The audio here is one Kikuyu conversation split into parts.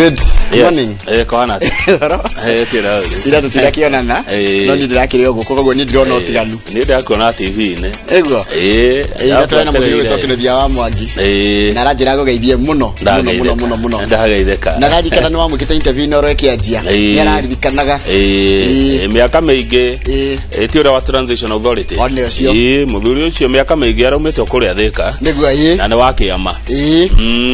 Good morning. Kwana. Ũhoro? Tira. Ira tũtirakĩonana. No niĩ ndĩrakĩrĩ o gũkũ, koguo niĩ ndĩrona ũtiganu. Niĩ ndĩrakuona TV-inĩ. Ĩguo. Ira tũrĩ na mũthuri ũgwĩtwo Kĩnuthia wa Mwangi. Na aranjĩra agũgeithie mũno mũno mũno mũno mũno. Ndageithĩka. Na aririkana nĩ wamwĩkĩte interview na oro ĩkĩanjia. Nĩ araririkanaga. Mĩaka mĩingĩ. Ti ũrĩa wa Transition Authority. One ũcio. Mũthuri ũcio mĩaka mĩingĩ araumĩte o kũrĩa Thĩka. Nĩguo ĩĩ. Na nĩ wa kĩama.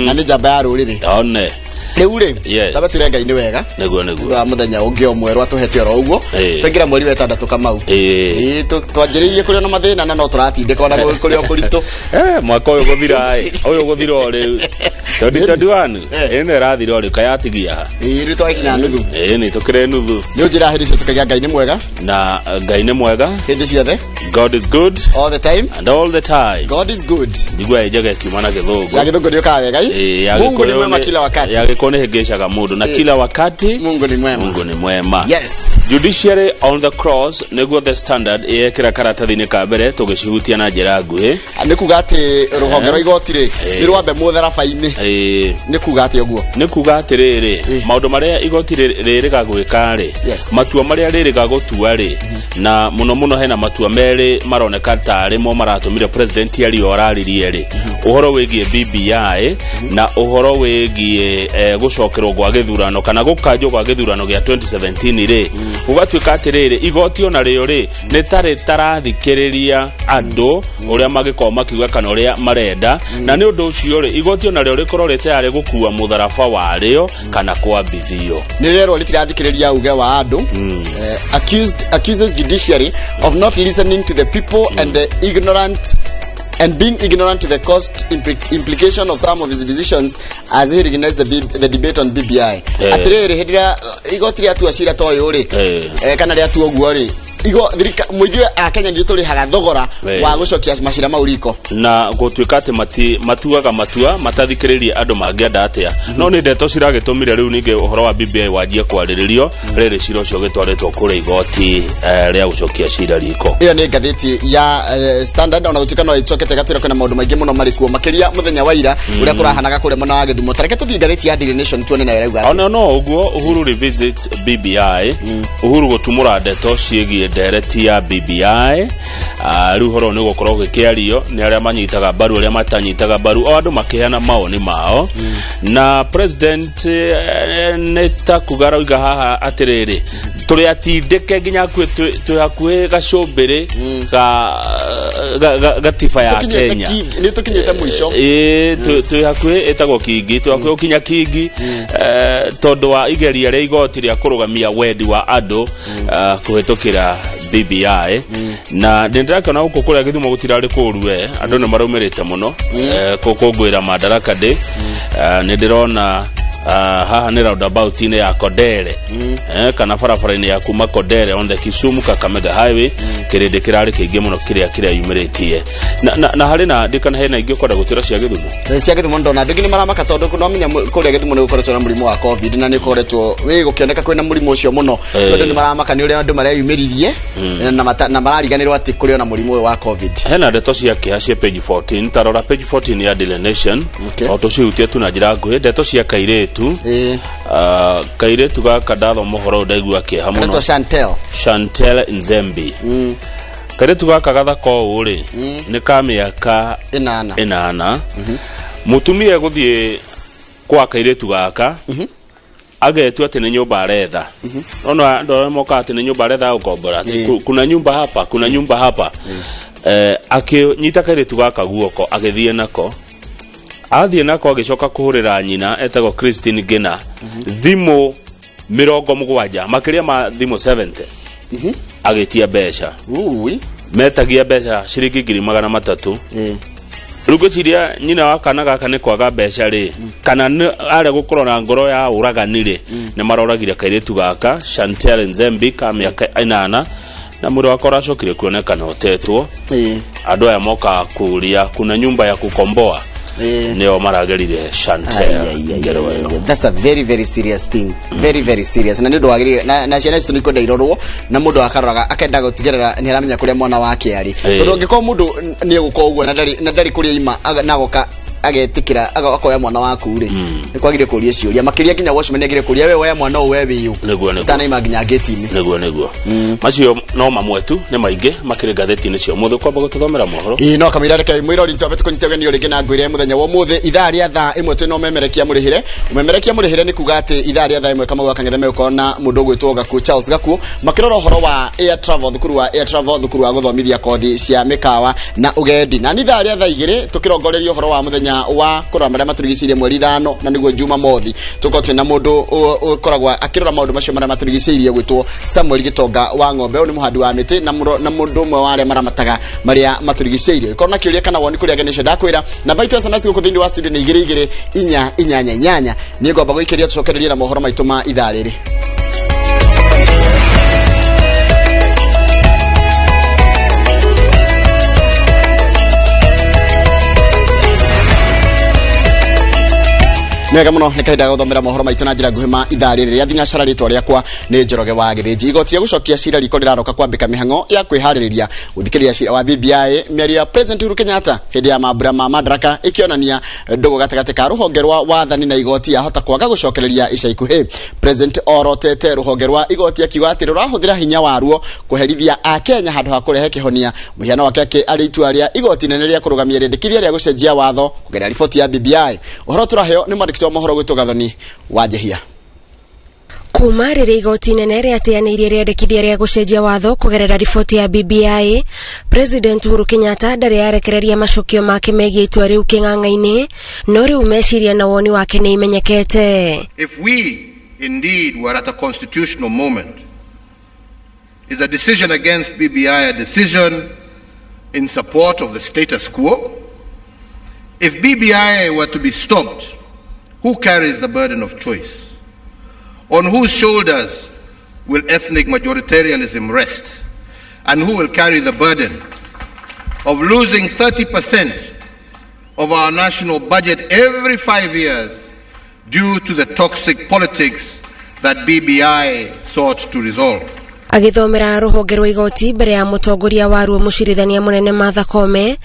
Na nĩ njamba ya rũrĩrĩ. One. Rĩu rĩ, tambe twĩre Ngai nĩ wega. Nĩguo. Ũndũ wa mũthenya ũngĩ o mwerũ atũhete oro ũguo. Twaingĩra mweri wa ĩtandatũ, Kamau. Ĩĩ, twanjĩrĩirie kũrĩ ona mathĩna na no tũratindĩka ona kũrĩ o kũritũ. Mwaka ũyũ gũthira ĩ, ũyũ gũthira o rĩu 2021. Ĩno ĩrathira o rĩu, kayatigia ha? Ĩĩ, rĩu twakinya nuthu. Ĩĩ, nĩ tũkĩrĩ nuthu. Nĩ ũnjĩra hĩndĩ ciothe tũkagĩa Ngai nĩ mwega. Na Ngai nĩ mwega. Hĩndĩ ciothe. God is good. All the time. And all the time. God is good. Njigua ĩ njega ĩkiuma na Gĩthũngũ. Ya Gĩthũngũ nĩ ũkaga wega. Ĩĩ, ya Mungu ni Gĩkũyũ mwema kila wakati. Ya Gĩkũyũ nĩ hĩngĩcaga mũndũ na kila wakati. Mungu ni mwema. Mungu ni mwema. Yes. Judiciary on the cross nĩguo The Standard ĩyekĩra karatathi-inĩ ka mbere, tũgĩcihutia na njĩra nguhĩ. Nĩ kuga atĩ rũhonge rwa igoti rĩ nĩ rwambe mũtharaba-inĩ. Nĩ kuga atĩ ũguo? Nĩ kuga atĩrĩrĩ, maũndũ marĩa igoti rĩrĩga gwĩka rĩ, matua marĩa rĩrĩga gũtua rĩ, na mũno mũno hena matua merĩ maroneka tarĩ mo maratũmire president ario araririe rĩ, ũhoro wĩgiĩ BBI na ũhoro wĩgiĩ gũcokerwo gwa gĩthurano kana gũkanjwo gwa gĩthurano gĩa 2017 rĩ, gũgatuĩka atĩrĩrĩ, igoti ona rĩo rĩ nĩ tarĩ tarathikĩrĩria andũ ũrĩa mangĩkorwo makiuga kana ũrĩa marenda, na nĩ ũndũ ũcio rĩ, igoti ona rĩo rĩkorwo rĩ tayarĩ gũkua mũtharaba warĩo kana kwambithio. Nĩ rĩrerwo rĩtirathikĩrĩria uge wa andũ. Accuses judiciary of not listening to the people and the ignorant and being ignorant to the cost implication of some of his decisions as he recognized the debate on BBI. Atĩrĩrĩ, hĩndĩ ĩrĩa igoti rĩatua cira ta ũyũ rĩ, kana rĩatua ũguo rĩ, igo thirika mũingĩ a Kenya nĩ tũrĩhaga thogora wa gũcokia macira mau riko. Na gũtuĩka atĩ matuaga matua matathikĩrĩrie andũ mangĩenda atĩa. No nĩ ndeto ciragĩtũmire rĩu ningĩ ũhoro wa BBI wanjie kwarĩrĩrio rĩrĩ cira ũcio ũgĩtwarĩtwo kũrĩa igoti rĩa gũcokia cira riko. Ĩyo nĩ ngathĩti ya Standard, ona gũtuĩka no ĩcokete ĩgatwĩra kwĩna maũndũ maingĩ mũno marĩ kuo, makĩria mũthenya wa ira ũrĩa kũrahanaga kũrĩa mwena wa Gĩthumo. Tareke tũthiĩ ngathĩti ya Daily Nation tuone nayo ĩrauga atĩa. Ona no ũguo, Uhuru revisit BBI, Uhuru gũtumũra ndeto ciĩgiĩ ndereti ya BBI. Rĩu ũhoro nĩ ũgũkorwo ũgĩkĩario nĩ arĩa manyitaga mbaru, arĩa matanyitaga mbaru, o andũ makĩheana mawoni mao. Na president nĩ ta kuga aroiga haha atĩrĩrĩ, tũrĩ atindĩke nginya hakuhĩ twĩ hakuhĩ gacũmbĩrĩ ga gatiba ya Tũkinyĩte Kenya. Nĩ tũkinyĩte mũico. Ĩĩ, twĩ hakuhĩ, ĩtagwo kingi, twĩ hakuhĩ gũkinya kingi, tondũ wa igeria rĩa igoti rĩa kũrũgamia wendi wa andũ kũhĩtũkĩra BBI. Na nĩ ndĩrakĩona gũkũ kũrĩa Gĩthumo gũtirarĩ kũru we, andũ nĩ maraumĩrĩte mũno gũkũngũĩra Madaraka Day. Nĩ ndĩrona haha nĩ roundabout-inĩ ya Kodere, kana barabara-inĩ ya kuma Kodere on the Kisumu Kakamega Highway, kĩrĩndĩ kĩrarĩ kĩingĩ mũno kĩrĩa yumĩrĩtie na harĩ na ndikana hena ingĩ ũkwenda gũtwĩra cia Gĩthumo. Cia Gĩthumo ndona andũ aingĩ nĩ maramaka tondũ no menya kũrĩa Gĩthumo nĩ gũkoretwo na mũrimũ wa COVID, na nĩ ũkoretwo wĩ gũkĩoneka kwĩna mũrimũ ũcio mũno. Andũ nĩ maramaka nĩ ũrĩa andũ mareyumĩririe na marariganĩrwo atĩ kũrĩ ona mũrimũ ũyũ wa COVID. Hena ndeto cia kĩeha cia page 14, ta rora page 14 ya Daily Nation. O tũcihutie tu na njĩra nguhĩ, ndeto cia kairĩtu. Kairĩtu gaka, ndathoma ũhoro ũyũ ndaigua kĩeha mũno. Karetwo Chantel. Chantel Nzembi. Kairĩtu gaka gathaka ũũ rĩ, nĩ ka mĩaka 8. 8. Mũtumia egũthiĩ kwa kairĩtu gaka agetua atĩ nĩ nyũmba aretha. Nona andũ arĩa mokaga atĩ nĩ nyũmba aretha gũkombora, atĩ kuna nyumba hapa, kuna nyumba hapa. Akĩnyita kairĩtu gaka guoko, agĩthiĩ nako, athiĩ nako agĩcoka kũhũrĩra nyina etagwo Christine Ngina thimũ 70, makĩria ma thimũ 70, agĩtia mbeca. Ui. Metagia mbeca ciringi 300,000. Rĩu ngwĩciria nyina wa kana gaka nĩ kwaga mbeca rĩ, kana nĩ arĩa gũkorwo na ngoro ya ũragani rĩ, nĩ maroragire kairĩtu gaka Chantel Nzembi ka mĩaka 8, na mwĩrĩ wake ũracokire kuonekana ũtetwo. Andũ aya mokaga kũria kuna nyumba ya kukomboa, nĩo maragerire Chantel Ai, ai, ai, ngero ai, ĩyo. Ai, that's a very very serious thing, very very serious, na nĩ ũndũ wagĩrĩire na ciana icio nĩ ikwenda irorwo na mũndũ akaroraga akenda gũtigĩrĩra nĩ aramenya kũrĩa mwana wake arĩ, tondũ angĩkorwo mũndũ nĩ egũkorwo ũguo na ndarĩ kũrĩa ima na agoka. Agetikira akoya mwana waku rĩ, nĩ kwagire kũria ciũria makĩria, nginya watchman agire kũria we woya mwana ũyũ we wĩyũ Nĩguo, nĩguo. Ũtanaima nginya gate-inĩ. Nĩguo macio no mamwe tu, nĩ maingĩ makĩrĩ ngathĩti-inĩ cia ũmũthĩ. Kwamba gũtũthomera mohoro. Ĩĩ, no kamũira reke mwĩrori twambe tũkũnyite ũgeni o rĩngĩ na ngwĩre mũthenya wa ũmũthĩ ithaa rĩa thaa 1 twĩna ũmemerekia mũrĩhĩre. Ũmemerekia mũrĩhĩre nĩ kuga atĩ ithaa rĩa thaa 1 Kamau wa Kang'ethe megũkorwo na mũndũ ũgwĩtwo Gakuo, Charles Gakuo, makĩrora ũhoro wa air travel, thukuru wa air travel, thukuru wa gũthomithia kothi cia mĩkawa na ũgendi. Na nĩ ithaa rĩa thaa 2 tũkĩrongoreria ũhoro wa mũthenya wa kũrora marĩa matũrigicĩirie mweri 5, na nĩguo Jumamothi, tũkorwo twĩna mũndũ ũkoragwo akĩrora maũndũ macio marĩa matũrigicĩirie gwĩtwo Samuel Gĩtonga wa Ng'ombe. Ũyũ nĩ mũhandi wa mĩtĩ na mũndũ ũmwe wa arĩa maramataga marĩa matũrigicĩirie. Korwo na kĩũria kana woni kũrĩ ageni acio, ndakwĩra namba itũ SMS gũkũ thĩinĩ wa studio nĩ 22488. Niĩ ngwamba gũikĩria, tũcokererie na mohoro maitũ ma ithaa rĩrĩ. Nĩ wega mũno, nĩ kahinda ga gũthomera mohoro maitũ na njĩra nguhĩ ma ithaa rĩrĩ rĩa thinacara. Rĩtwa rĩakwa nĩ Njoroge wa Gĩthĩnji. Igoti rĩa gũcokia cira riko rĩraroka kwambĩka mĩhang'o ya kwĩharĩrĩria gũthikĩrĩria cira wa BBI. Mĩario ya President Uhuru Kenyatta hĩndĩ ya mambura ma Madaraka ĩkĩonania ndũgũ gatagatĩ ka rũhonge rwa wathani na igoti yahota kwaga gũcokereria ica ikuhĩ. President orotete rũhonge rwa igoti akiuga atĩ rũrahũthĩra hinya waruo kũherithia Akenya handũ ha kũrehe kĩhonia. Mũhiano wake akĩ arĩ itua rĩa igoti nene rĩa kũrũgamia rĩendekithia rĩa gũcenjia watho kũgerera riboti ya BBI. Ũhoro tũraheo nĩ mwandĩki wa mohoro gwĩtwo Gathoni wa Njehia. Kuma rĩrĩa igoti inene rĩateanĩirie rĩendekithia rĩa gũcenjia watho kũgerera riboti ya BBI, President Uhuru Kenyatta ndarĩ arekereria macokio make megiĩ itua rĩu kĩng'ang'a-inĩ, no rĩu meciria na woni wake nĩ imenyekete. If we indeed were at a constitutional moment, is a decision against BBI a decision in support of the status quo? If BBI were to be stopped, who carries the burden of choice? On whose shoulders will ethnic majoritarianism rest? And who will carry the burden of losing 30% of our national budget every 5 years due to the toxic politics that BBI sought to resolve? Agĩthomera rũhonge rwa igoti mbere ya mũtongoria waruo, mũcirithania mũnene Martha Koome,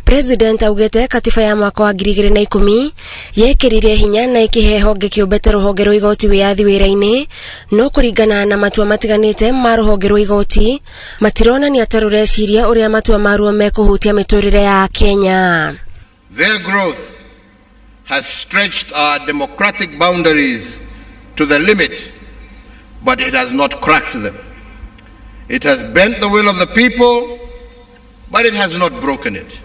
President augĩte katiba ya mwaka wa 2010 yekĩrire hinya na ĩkĩhe honge kĩũmbe ta rũhonge rwa igoti wĩyathi wĩra-inĩ, no kũringana na matua matiganĩte ma rũhonge rwa igoti matironania ta rũreciria ũrĩa matua maruo mekũhutia mĩtũrĩre ya Kenya. Their growth has stretched our democratic boundaries to the limit, but it has not cracked them. It has bent the will of the people, but it has not broken it.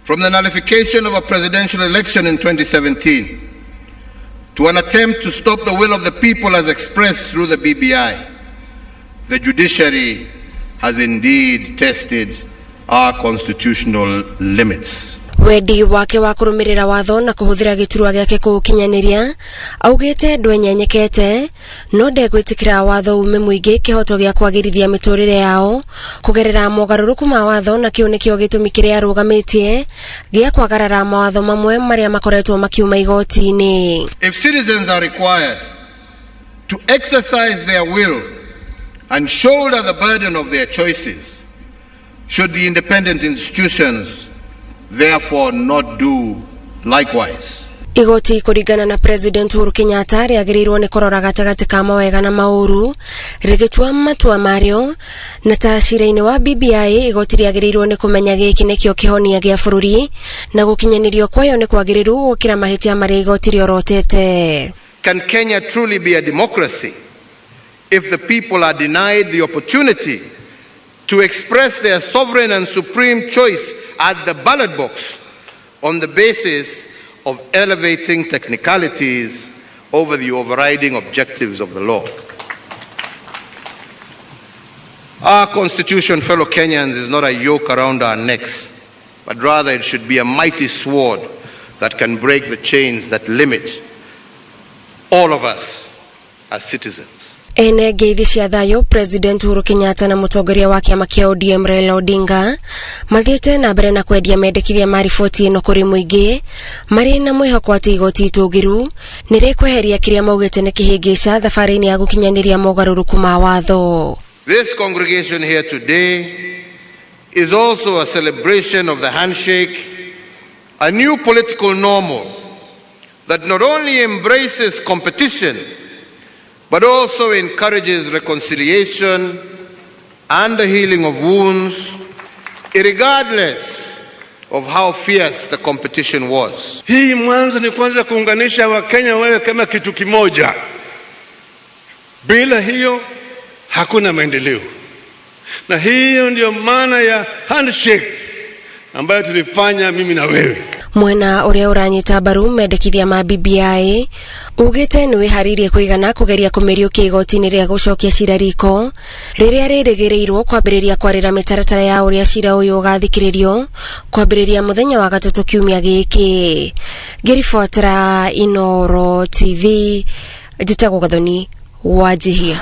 From the nullification of a presidential election in 2017 to an attempt to stop the will of the people as expressed through the BBI, the judiciary has indeed tested our constitutional limits. Wendi wake wa kũrũmĩrĩra watho na kũhũthĩra gĩturwa gĩake kũũkinyanĩria augĩte ndwenyenyekete, no ndegwĩtĩkĩra watho ume mũingĩ kĩhoto gĩa kwagĩrithia mĩtũrĩre yao kũgerera mogarũrũku ma watho, na kĩu nĩkĩo gĩtũmi kĩrĩa arũgamĩtie gĩa kwagarara mawatho mamwe marĩa makoretwo makiuma igoti-inĩ. If citizens are required to exercise their will and shoulder the burden of their choices, should the independent institutions therefore not do likewise? Igoti kũringana na President Uhuru Kenyatta rĩagĩrĩirwo nĩ kũrora gatagatĩ ka mawega na maũru rĩgĩtua matua marĩo, na ta cira-inĩ wa BBI igoti rĩagĩrĩirwo nĩ kũmenya gĩkĩ nĩkĩo kĩhonia gĩa bũrũri na gũkinyanĩrio kwayo nĩ kwagĩrĩru gũkĩra mahĩtia marĩa igoti rĩorotete. Can Kenya truly be a democracy if the people are denied the opportunity to express their sovereign and supreme choice at the ballot box on the basis of elevating technicalities over the overriding objectives of the law? Our constitution, fellow Kenyans, is not a yoke around our necks, but rather it should be a mighty sword that can break the chains that limit all of us as citizens. Ene ngeithi cia thayũ, President Uhuru Kenyatta na mũtongoria wa kĩama kĩa ODM Raila Odinga mathiĩte na mbere na kwendia mendekithia ma riboti ĩno kũrĩ mũingĩ, marĩ na mwĩhoko atĩ igoti itũgĩru nĩ rĩkweheria kĩrĩa maugĩte nĩ kĩhĩngĩca thabarĩ-inĩ ya gũkinyanĩria mogarũrũku ma watho. This congregation here today is also a celebration of the handshake A new political normal that not only embraces competition, but also encourages reconciliation and the healing of wounds, regardless of how fierce the competition was. Hii mwanzo ni kwanza kuunganisha Wakenya wawe kama kitu kimoja. Bila hiyo hakuna maendeleo, na hiyo ndio maana ya handshake ambayo tulifanya mimi na wewe. Mwena uria uranyita mbaru mendekithia ma BBI ugite ni wihariirie kuigana kugeria kumiriukia igoti-inĩ rĩa gũcokia cira riko rĩrĩa rĩrĩgĩrĩirwo kwambĩrĩria kwarĩra mĩtaratara ya ũrĩa cira ũyũ ũgathikĩrĩrio kwambĩrĩria mũthenya wa gatatũ kiumia gĩkĩ. Ngĩribotera Inoro TV, njĩtagwo Gathoni Wanjihia.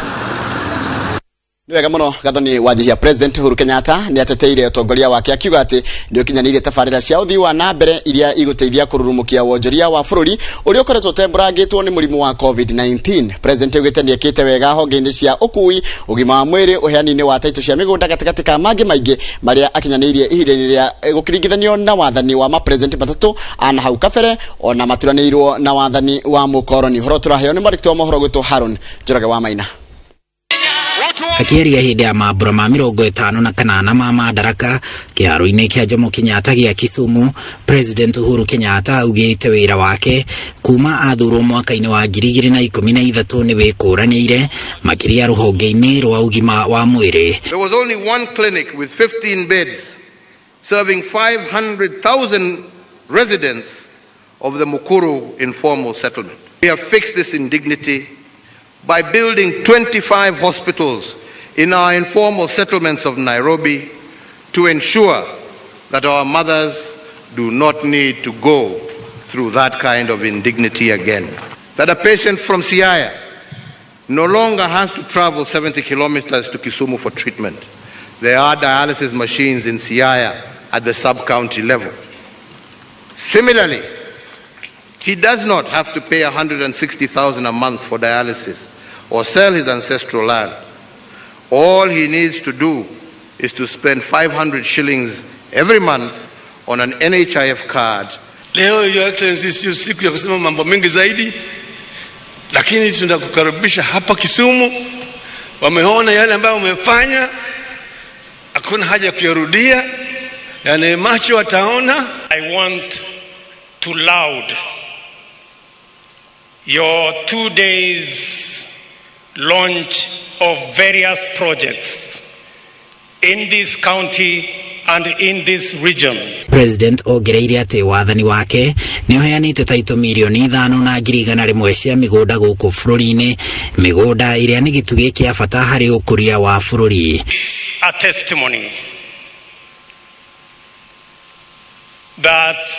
Nĩ wega mũno Gathoni Wanjihia. President Uhuru Kenyatta nĩ ateteire ũtongoria wake akiuga atĩ nĩ ũkinyanĩirie tabarĩra cia ũthii wa na mbere iria igũteithia kũrurumũkia wonjoria wa bũrũri ũrĩa ũkoretwo ũtembũrangĩtwo nĩ mũrimũ wa COVID-19. President augĩte nĩ ekĩte wega honge-inĩ cia ũkui, ũgima wa mwĩrĩ, ũheani-inĩ wa taitũ cia mĩgũnda gatagatĩ ka mangĩ maingĩ marĩa akinyanĩirie ihinda-inĩ rĩa gũkĩringithanio na wathani wa mapresident matatũ ana hau kabere ona maturanĩirwo na wathani wa mũkoroni. Ũhoro tũraheo nĩ mwandĩki wa mohoro gwĩtwo Haron Njoroge wa Maina. Akĩaria hĩndĩ ya mambura ma 58 ma Madaraka kĩharo-inĩ kĩa Jomo Kenyatta gĩa Kisumu, President Uhuru Kenyatta augĩte wĩra wake kuma athurwo mwaka-inĩ wa 2013 nĩ wĩkũranĩire makĩria rũhonge-inĩ rwa ũgima wa mwĩrĩ. There was only one clinic with 15 beds serving 500,000 residents of the Mukuru informal settlement. We have fixed this indignity by building 25 hospitals in our informal settlements of Nairobi to ensure that our mothers do not need to go through that kind of indignity again. That a patient from Siaya no longer has to travel 70 kilometers to Kisumu for treatment. There are dialysis machines in Siaya at the sub-county level. Similarly, he does not have to pay 160,000 a month for dialysis or sell his ancestral land. All he needs to do is to spend 500 shillings every month on an NHIF card. Leo, Your Excellency, sio siku ya kusema mambo mengi zaidi, lakini tunakukaribisha hapa Kisumu. Wameona yale ambayo umefanya, hakuna haja ya kuyarudia, yale macho wataona. I want to laud your 2 days launch of various projects in this county and in this region. President ongereire atĩ wathani wake nĩ ũheanĩte taito 5,100,000 cia mĩgũnda gũkũ bũrũri-inĩ, mĩgũnda ĩrĩa nĩ gĩtugĩ kĩa bata harĩ ũkũria wa bũrũri. A testimony that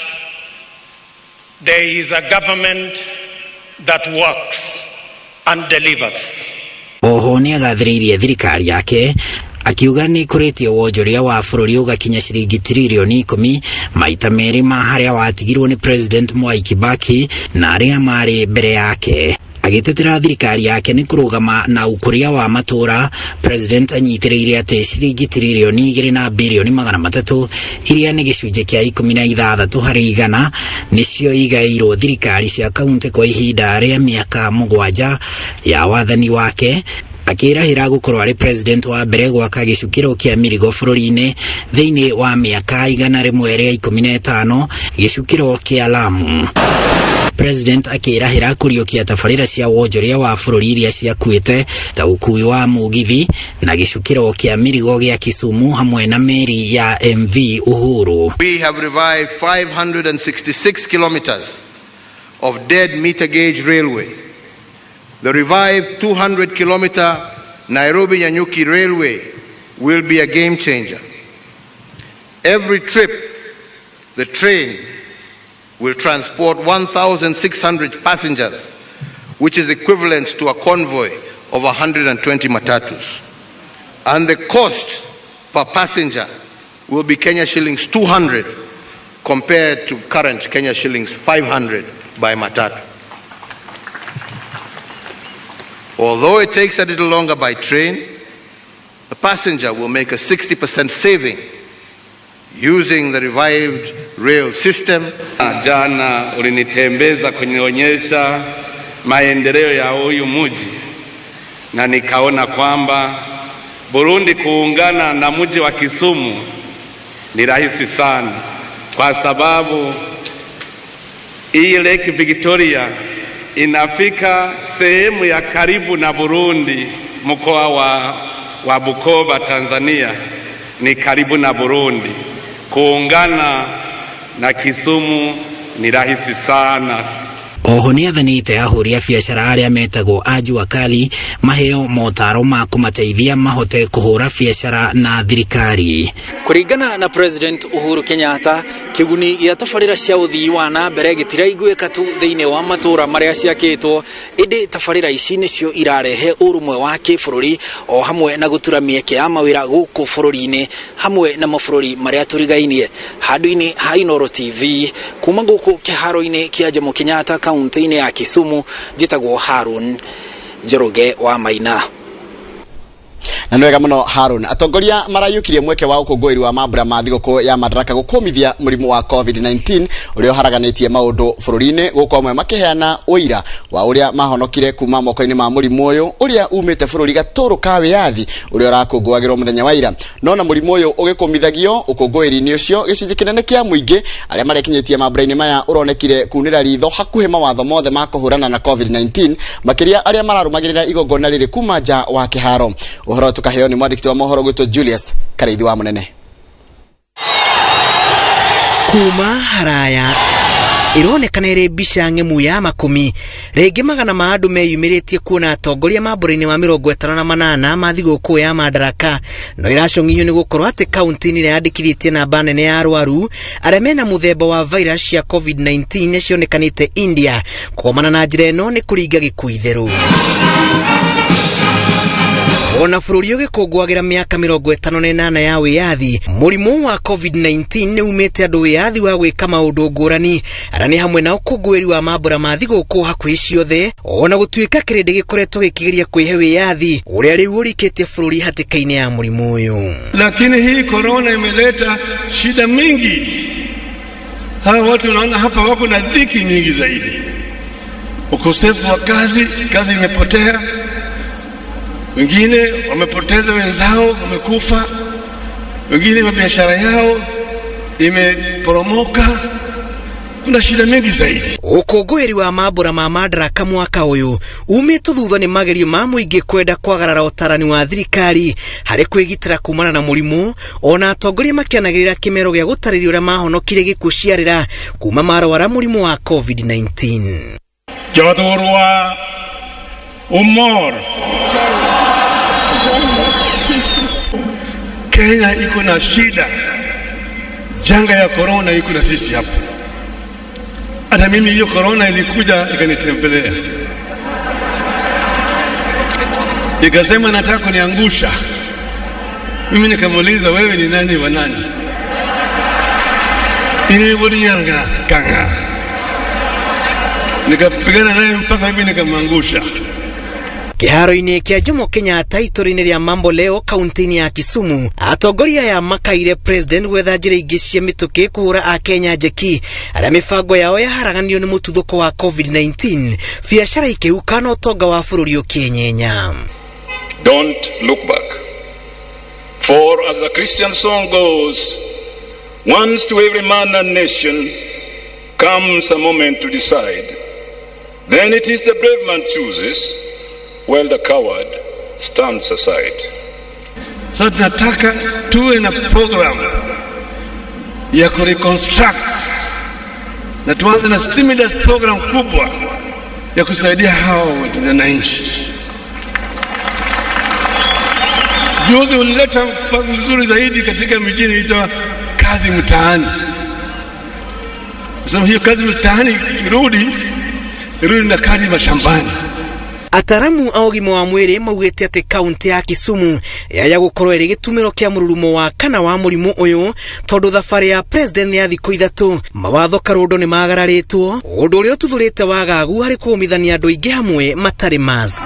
there is a government that works and delivers. Oho nĩ agathĩrĩirie thirikari yake akiuga nĩ ĩkũrĩtie wonjoria wa bũrũri ũgakinya ciringi 10 tiririoni maita merĩ ma harĩa watigirwo nĩ President Mwai Kibaki na arĩa marĩ mbere yake. Agĩtetera thirikari yake nĩ kũrũgama na ũkũria wa matũra, President anyitĩrĩire atĩ ciringi 2,300,000,000,000 iria nĩ gĩcunjĩ kĩa 16% nĩcio igaĩirwo thirikari cia kaunti kwa ihinda rĩa mĩaka 7 ya wathani wake, akĩrahĩra gũkorwo arĩ president wa mbere gwaka gĩcukĩro kĩa mĩrigo bũrũri-inĩ thĩinĩ wa mĩaka 115, gĩcukĩro kĩa Lamu. President akĩrahĩra kũriũkia tabarĩra cia wonjoria wa bũrũri iria ciakuĩte ta ũkui wa mũgithi na gĩcukĩro kĩa mĩrigo gĩa Kisumu hamwe na meri ya MV Uhuru. We have revived 566 kilometers of dead meter gauge railway. The revived 200 kilometer Nairobi Nanyuki Railway will be a game changer. Every trip, the train will transport 1,600 passengers, which is equivalent to a convoy of 120 matatus. And the cost per passenger will be Kenya shillings 200 compared to current Kenya shillings 500 by matatu. Although it takes a little longer by train, the passenger will make a 60% saving. Using the revived rail system. Jana ulinitembeza kunionyesha maendeleo ya huyu mji na nikaona kwamba Burundi kuungana na mji wa Kisumu ni rahisi sana, kwa sababu hii Lake Victoria inafika sehemu ya karibu na Burundi. Mkoa wa Bukoba, Tanzania ni karibu na Burundi. Kuungana na Kisumu ni rahisi sana. Oho nĩ athanĩte ahũri a biacara arĩa metagwo a jua kali maheo motaro ma kũmateithia mahote kũhũra biacara na thirikari. Kũringana na President Uhuru Kenyatta, kĩguni gĩa tabarĩra cia ũthii wa na mbere gĩtiraiguĩka tu thĩinĩ wa matũũra marĩa ciakĩtwo, ĩndĩ tabarĩra ici nĩcio irarehe ũrũmwe wa kĩbũrũri o hamwe na gũtura mĩeke ya mawĩra gũkũ bũrũri-inĩ hamwe na mabũrũri marĩa tũrigainie. Handũ-inĩ ha Inooro TV kuma gũkũ kĩharo-inĩ kĩa Jomo Kenyatta kaunti-inĩ ya Kisumu, njĩtagwo Harun Njoroge wa Maina. Na nĩ wega mũno, Harun. Atongoria marayũkirie mweke wa ũkũngũĩri wa mambura ma thigũkũ ya Madaraka gũkũmithia mũrimũ wa COVID-19 ũrĩa ũharaganĩtie maũndũ bũrũri-inĩ, gũkũ amwe makĩheana ũira wa ũrĩa mahonokire kuma moko-inĩ ma mũrimũ ũyũ ũrĩa umĩte bũrũri gatũrũ ka wĩyathi ũrĩa ũrakũngũagĩrwo mũthenya wa ira. No na mũrimũ ũyũ ũgĩkũmithagio ũkũngũĩri-inĩ ũcio, gĩcunjĩ kĩnene kĩa mũingĩ arĩa marekinyĩtie mambura-inĩ maya ũronekire kunĩra ritho hakuhĩ mawatho mothe ma kũhũrana na COVID-19, makĩria arĩa mararũmagĩrĩra igongona rĩrĩ kuma nja wa kĩharo. Ũhoro tukaheo nĩ mwandĩki wa mohoro gwĩtwo Julius Karaithi wa Mũnene. Kuma haraya ironekana ĩrĩ mbica ng'emu ya makũmi rĩngĩ magana ma andũ meyumĩrĩtie kuona atongoria mambũra-inĩ wa 58 ma thigũkũ ya Madaraka, no ĩracong'ithio nĩ gũkorwo atĩ kaunti-inĩ ĩrĩa yandĩkithĩtie namba nene ya arwaru arĩa mena mũthemba wa virus cia COVID-19 cionekanĩte India. Kũgomana na njĩra ĩno nĩ kũringa gĩkuũ itherũ. Ona bũrũri ũgĩkũngũagĩra mĩaka 58 ya wĩyathi, mũrimũ wa COVID-19 nĩ umĩte andũ wĩyathi wa gwĩka maũndũ ngũrani, arĩa nĩ hamwe na ũkũngũĩri wa mambũra ma thigũkũ hakuhĩ ciothe, ona gũtuĩka kĩrĩndĩ gĩkoretwo gĩkĩgeria kwĩhe wĩyathi ũrĩa rĩu ũrikĩtie bũrũri hatĩka-inĩ ya mũrimũ ũyũ. Lakini hii korona imeleta shida mingi. Hawa watu unaona hapa wako na dhiki mingi zaidi, ukosefu wa kazi, kazi imepotea, wengine wamepoteza wenzao, wamekufa, wengine biashara yao imeporomoka. Kuna shida mingi zaidi. Ũkũngũĩri wa mambũra ma Madaraka mwaka ũyũ umĩtwo thutha nĩ magerio ma mũingĩ kwenda kwagarara ũtarani wa thirikari harĩ kwĩgitĩra kumana na mũrimũ, ona atongoria makĩanagĩrĩra kĩmero gĩa gũtarĩria ũrĩa mahonokire gĩkuũ ciarĩra kuma marwara mũrimũ wa COVID-19. Jothurwa umor. Kenya iko na shida, janga ya korona iko na sisi hapa. Hata mimi hiyo korona ilikuja ikanitembelea, ikasema nataka kuniangusha. Mimi nikamuuliza, wewe ni nani wa nani? Ilivudianga kanga, nikapigana naye mpaka mimi nikamwangusha. Kĩharo-inĩ kĩa Jomo Kenyatta itũra-inĩ rĩa Mambo Leo kaunti-inĩ ya Kisumu, atongoria aya makaire president gwetha njĩra ingĩ cia mĩtũkĩ kũhũra akenya njeki arĩa mĩbango yao yaharaganio nĩ mũtuthũko wa COVID-19, biacara ikĩhuka na ũtonga wa bũrũri ũkĩenyenya. Don't look back. For as the Christian song goes, once to every man and nation comes a moment to decide. Then it is the brave man chooses, while the coward stands aside. Sasa tunataka tuwe na program ya kureconstruct na tuanze na stimulus program kubwa ya kusaidia hao wananchi. Juzi ulileta mpango mzuri zaidi katika mijini inaitwa kazi mtaani. Sasa hiyo kazi mtaani irudi irudi na kazi mashambani. Ataramu a ũgima wa mwĩrĩ maugĩte atĩ kaunti ya Kisumu yaya gũkorwo ĩrĩ gĩtumĩro kĩa mũrurumo wa kana wa mũrimũ ũyũ, tondũ thabarĩ ya president ya thikũ 3 mawatho karũndo nĩ magararĩtwo, ũndũ ũrĩa ũtuthũrĩte wagagu harĩ kũmithania andũ aingĩ hamwe matarĩ mask.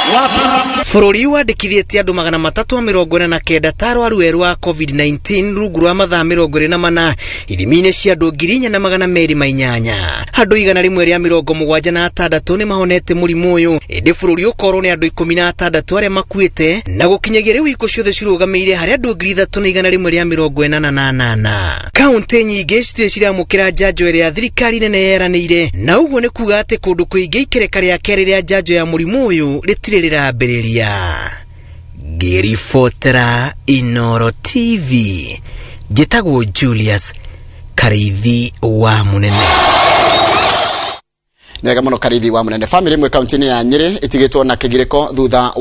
Bũrũri wandĩkithĩtie andũ 349 ta arwaru erũ a COVID-19 rungu rwa mathaa 24 ithimi-inĩ cia andũ 4208. Andũ 176 nĩ mahonete mũrimũ ũyũ, ĩndĩ bũrũri ũkorwo nĩ andũ 16 arĩa makuĩte, na gũkinyagia rĩu ikuũ ciothe cirũgamĩire harĩ andũ 3188. Kaunti nyingĩ citirĩ ciramũkĩra njanjo ĩrĩa thirikari nene yeranĩire, na ũguo nĩ kuga atĩ kũndũ kũingĩ ikereka rĩa kerĩ rĩa njanjo ya mũrimũ ũyũ rĩtirĩ rĩrambĩrĩria. Ngĩribotera Inoro TV, njĩtagwo Julius Karĩithi wa Mũnene. Nĩ wega mũno, Karithi wa Mũnene. Famĩlĩ ĩmwe kaunti-inĩ ya Nyĩrĩ ĩtigĩtwo na kĩgirĩko thutha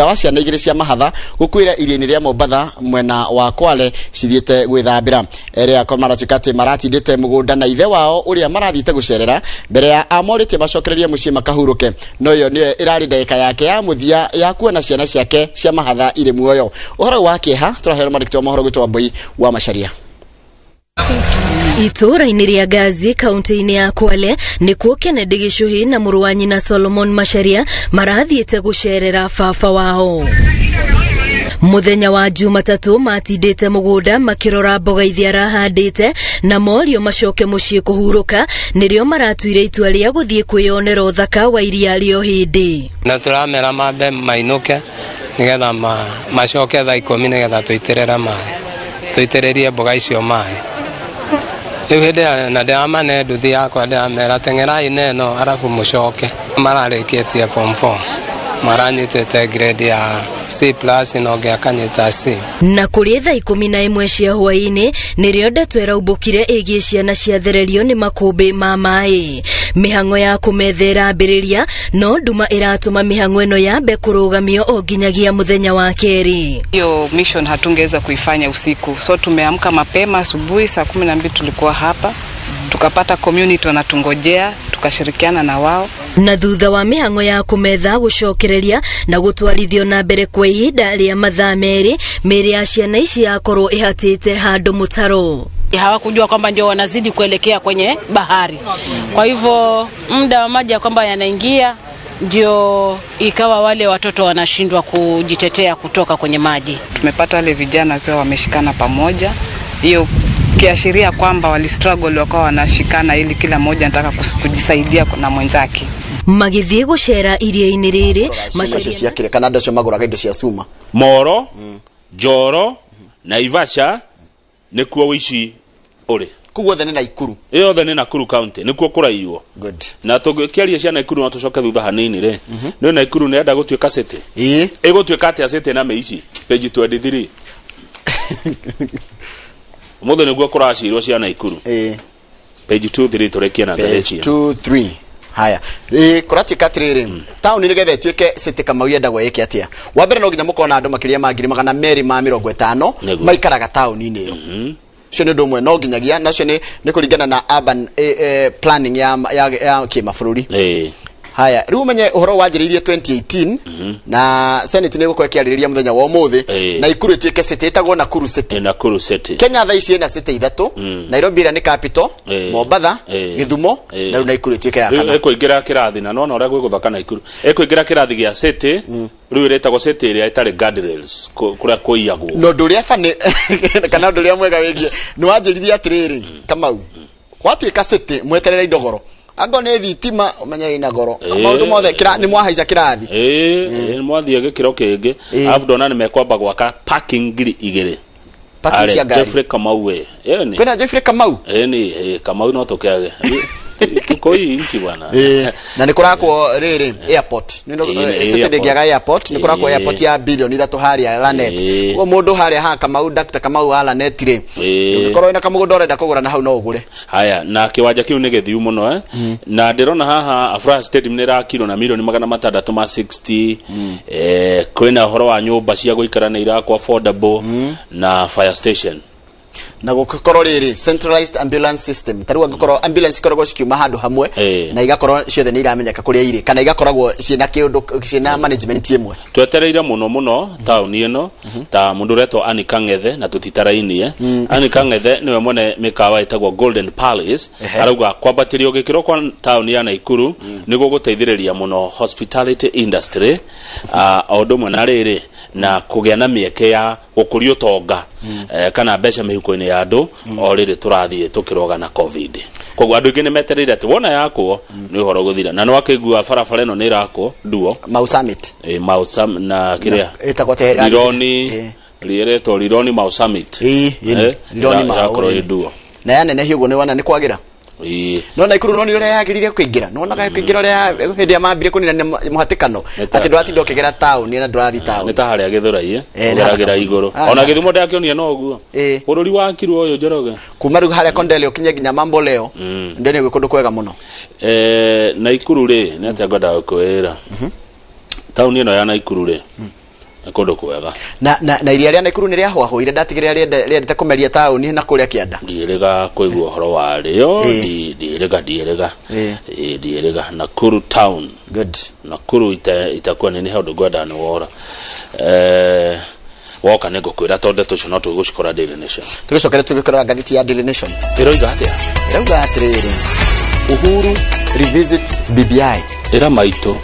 wa ciana igĩrĩ cia mahatha gũkuĩra iria-inĩ rĩa Mombatha mwena wa Kwale cithiĩte gwĩthambĩra. Erĩ ako maratuĩka atĩ maratindĩte mũgũnda na ithe wao ũrĩa marathiĩte gũcerera mbere ya amorĩtie macokererie mũciĩ makahurũke, no ĩyo nĩyo ĩrarĩ ndagĩka yake ya mũthia ya kuona ciana ciake cia mahatha irĩ muoyo. Ũhoro ũyũ wa kĩeha tũraheo mwandĩki wa mohoro gwĩtwo Wambui wa Macharia. Itũũra-inĩ rĩa Ngazi kaunti-inĩ ya Kwale nĩkuo Kennedy Gĩcũhĩ na mũrũ wa nyina Solomon Macharia marathiĩte gũcerera baba wao. Mũthenya wa Jumatatũ matindĩte mũgũnda makĩrora mboga iria arahandĩte na morio macoke mũciĩ kũhurũka, nĩrĩo maratuire itua rĩa gũthiĩ kwĩyonera ũthaka wa iria rĩa Ũhĩndĩ. Na tũramera mambe mainũke nĩgetha macoke thaa 10 nĩgetha tũitĩrĩre maĩ, tũitĩrĩrie mboga icio maĩ. Rĩu hĩndĩ ĩyo na ndĩramane nduthi yakwa, ndĩramera teng'erai na ĩno arabu mũcoke. Mararĩkĩtie form 4, maranyitĩte grade ya C plus na ũngĩ akanyita C. Na kũrĩ thaa 11 cia hwaĩ-inĩ nĩrĩo ndeto ĩraumbũkire ĩgiĩ ciana ciathererio nĩ makũmbĩ ma maĩ. Mĩhang'o ya kũmetha ĩrambĩrĩria, no nduma ĩratũma mĩhang'o ĩno yambe kũrũgamio o nginyagia mũthenya wa kerĩ. Hiyo mission hatungeweza kuifanya usiku, so tumeamka mapema asubuhi saa 12 tulikuwa hapa, tukapata community wanatungojea, tukashirikiana na wao. Na thutha wa mĩhang'o ya kũmetha gũcokereria na gũtwarithio na mbere kwa ihinda rĩa mathaa 2, mĩĩrĩ ya ciana ici yakorwo ĩhatĩte handũ mũtaro. Hawakujua kwamba ndio wanazidi kuelekea kwenye bahari, kwa hivyo muda wa maji ya kwamba yanaingia ndio ikawa wale watoto wanashindwa kujitetea kutoka kwenye maji. Tumepata wale vijana wakiwa wameshikana pamoja, hiyo kiashiria kwamba wali struggle wakawa wanashikana ili kila mmoja anataka kujisaidia na mwenzake. Magĩthiĩ gũcera iria-inĩ rĩrĩ. Cuma icio cia kĩrĩa kana andũ acio magũraga indo cia cuma. Moro, Njoro, Naivasha nĩkuo wĩici ũrĩ. Kũu guothe nĩ Naikuru. Yothe nĩ Nakuru County nĩkuo kũraiywo. Good. Na tũngĩkĩaria cia Naikuru no tũcoke thutha hanini rĩ, nĩ Naikuru nĩ enda gũtuĩka city. Ĩĩ. Ĩgũtuĩka atĩa city na mĩici? Page 23. Ũmũthĩ nĩguo kũracirwo cia Naikuru. Ĩĩ. Page 23 tũrĩkie na page ngathĩti ĩno. 2 3. Haya, kũratuĩka atĩrĩrĩ, taũni nĩgetha ĩtuĩke city, Kamau, yendagwo ĩke atĩa? Wa mbere, no nginya mũkorwo na andũ makĩria ma 250,000 Nĩguo. maikaraga taũni-inĩ ĩyo. Ũcio nĩ ũndũ ũmwe no nginyagia na ũcio nĩ kũringana na urban planning ya kĩmabũrũri. Haya, rĩu ũmenye ũhoro wanjĩrĩirie 2018 na Senate nĩ ĩgũkorwo ĩkĩarĩrĩria mũthenya wa ũmũthĩ Naikuru ĩtuĩke city, ĩtagwo Nakuru City. Nakuru City. Kenya thaa ici ĩna city ithatũ: Nairobi ĩrĩa nĩ capital, Mombatha, Gĩthumo, na rĩu Naikuru ĩtuĩke ya Rĩu kana. ĩkũingĩra kĩrathi na nona ũrĩa gwĩgũthaka Naikuru ĩkũingĩra kĩrathi gĩa city. Rĩu ĩrĩtagwo city ĩrĩa ĩtarĩ guardrails, kũrĩa kũiyagwo. Na ũndũ ũrĩa bani kana ũndũ ũrĩa mwega wĩgiĩ nĩ wanjĩrire atĩrĩrĩ, Kamau, gwatuĩka city mweterere indo goro, angorwo nĩ thitima ũmenye ina goro, maũndũ mothe nĩ mwahaica kĩrathi. Ĩĩ, mwathiĩ gĩkĩro kĩngĩ. Arabu ndona nĩ mekwamba gwaka parking 2000. Parking Are, cia ngari. Jeffrey Kamau we. Ĩni. Kwĩna Jeffrey Kamau. Ĩni, Kamau no tũkĩage. Tuko hii nchi bwana. Na nĩ kũrakwo rĩrĩ airport. City airport. ndĩngĩaga airport. Nĩ kũrakwo airport ya bilioni 3 harĩa Lanet. Ũguo mũndũ harĩa ha Kamau, Dr. Kamau wa Lanet rĩ, ũngĩkorwo wĩna kamũgũnda ũrenda kũgũra na hau no ũgũre. Haya, na kiwanja kiu nĩ gĩthiu mũno, eh? Na ndĩrona haha Afraha Stadium nĩ ĩrakirwo na milioni 660. Kwĩna ũhoro wa nyũmba cia gũikara nĩ irakwo affordable na fire station. Na gũkorwo rĩrĩ centralized ambulance system, ta rĩu angĩkorwo ambulance ikoragwo cikiuma handũ hamwe na igakorwo ciothe nĩ iramenyeka kũrĩa irĩ, kana igakoragwo ciĩna kĩũndũ, ciĩna management ĩmwe. Twetereire muno muno taũni ĩno ta mũndũ ũretwo Annie Kang'ethe, na tũtitarainie. Annie Kang'ethe nĩwe mwene mĩkawa ĩtagwo Golden Palace. Arauga kwambatĩrio gĩkĩro kwa taũni ya Naikuru nĩ gũgũteithĩrĩria mũno hospitality industry, o ũndũ ũmwe na rĩrĩ na kũgĩa na mĩeke ya gũkũria ũtonga kana mbeca mĩhuko-inĩ ya andũ o rĩrĩ tũrathiĩ tũkĩroga na COVID. Koguo andũ aingĩ nĩ metereire atĩ wona yakwo nĩ ũhoro gũthira, na nĩ wakĩigua barabara ĩno nĩ ĩrakwo nduo. Mau Summit. Mau na kĩrĩa ĩtagwo atĩa? Rironi. Rĩretwo Rironi Mau Summit. Ĩĩ, Rironi Mau, ĩrakorwo ĩ ĩĩ. nduo. Na yanenehio ũguo nĩ wona nĩ kwagĩra. No Naikuru no nĩ ũrĩa yagĩrĩire kũingĩra, nĩwonaga kũingĩra ũrĩa hĩndĩ ĩrĩa mambire kũnina mũhatĩkano atĩ ndũratinda ũkĩgera taũni na ndũrathiĩ Nĩ taũni. ta harĩa Gĩthũrai. Nĩ ũgeragĩra hathaka igũrũ. mũno. Ona Gĩthumo ndakĩonia no ũguo bũrũri wakirwo ũyũ, Njoroge. Kuma rĩu harĩa Kondele ũkinye nginya Mamboleo ndio nĩ gwĩ kũndũ kwega mũno. Naikuru rĩ, nĩ atĩa ngwendaga kwĩra taũni ĩno ya Naikuru rĩ, nĩ kũndũ kwega. Na iria rĩa Naikuru nĩ rĩahũahũire, ndatigĩrĩra rĩendete kũmeria taũni na kũrĩa kĩanda. Ndiĩrĩga kũigua ũhoro warĩo. Ndiĩrĩga, ndiĩrĩga. Ndiĩrĩga Nakuru town. Good. Nakuru itakuwa nĩ handũ ngwendaga nĩ wora woka nĩ ngũkwĩra, tondũ ndeto icio no tũgũcikora Daily Nation. Tũgĩcokere tũgĩkorora ngathĩti ya Daily Nation. Ĩroiga atĩa? Ĩrauga atĩrĩrĩ, Uhuru revisits BBI. Ĩra maitũ.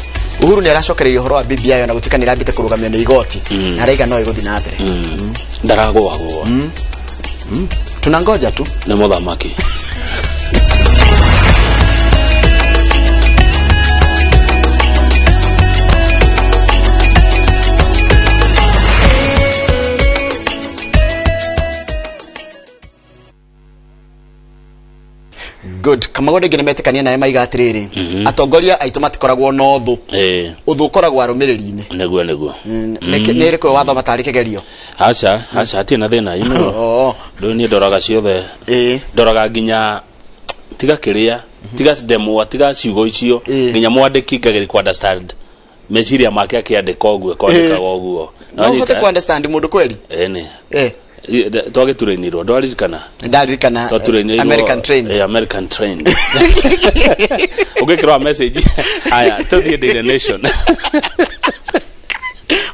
Uhuru nĩ aracokereria ũhoro wa BBI ona gũtuĩka nĩ ĩrambĩte kũrũgamio nĩ igoti, na araiga no ĩgũthiĩ na mbere. Ndaragũagũa. Tunangoja tu. Nĩ mũthamaki. Good. Kamago rĩngĩ nĩ metĩkania naye, maiga atĩrĩrĩ, atongoria aitũ matikoragwo na ũthũ, ũthũ ũkoragwo arũmĩrĩri-inĩ. Nĩguo. Nĩ ĩrĩkũ wathoma tarĩ kĩgerio? Aca, aca, hatirĩ na thĩna rĩu. Niĩ ndoraga ciothe, ndoraga nginya tiga kĩrĩa, tiga ndemwa, tiga ciugo icio, nginya mwandĩki ngageria ku understand meciria make akĩandĩka ũguo kwandĩkaga ũguo. No ũhote ku understand mũndũ kweli? Ĩni. Twagĩturĩinirwo, ndwaririkana? Ndaririkana. Twaturainirwo. American Train. American Train ũngĩkĩrwa message. Aya, tũthiĩ Daily Nation.